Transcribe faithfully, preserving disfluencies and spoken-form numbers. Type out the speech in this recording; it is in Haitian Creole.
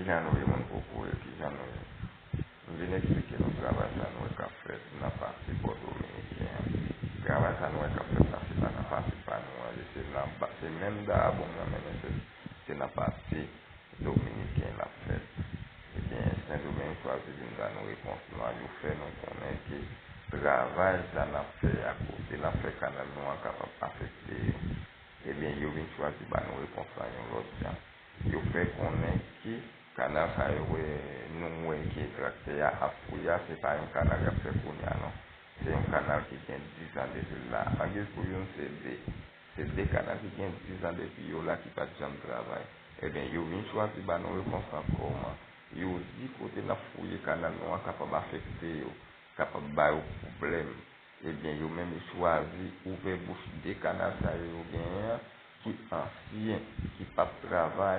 Kijan nou ye, moun Poko yo? Kijan nou ye? M vin eksplike nou travay sa nou wè k ap fèt nan pati bò dominiken an. Travay sa nou wè k ap fèt la, se pa nan pati pa nou an, se nan, se menm Dayabonm nan, men se, se nan pati dominiken l ap fèt. Ebyen, Sendomeng chwazi vin ba nou repons nou an, yo fè nou konnen ke travay sa n ap fè a, kote n ap fè kanal nou an kapab afekte yo. Ebyen, yo vin chwazi ba nou repons lan yon lòt jan. Yo fè konnen ke kanal sa yo wè, nou wè ke traktè a ap fouye a, se pa yon kanal y ap fè kounye a non. Se yon kanal ki gen diz an depi l la. Angiz pou youn, se de. Se de kanal ki gen diz an depi yo la ki pa t janm travay. Ebyen, yo vin chwazi ba nou repons lan kòman? Yo di kote n ap fouye kanal nou an kapab afekte yo, kapab ba yo pwoblèm. Ebyen, yo menm yo chwazi ouvè bouch de kanal sa yo yo genyen an, ki ansyen, ki p ap travay,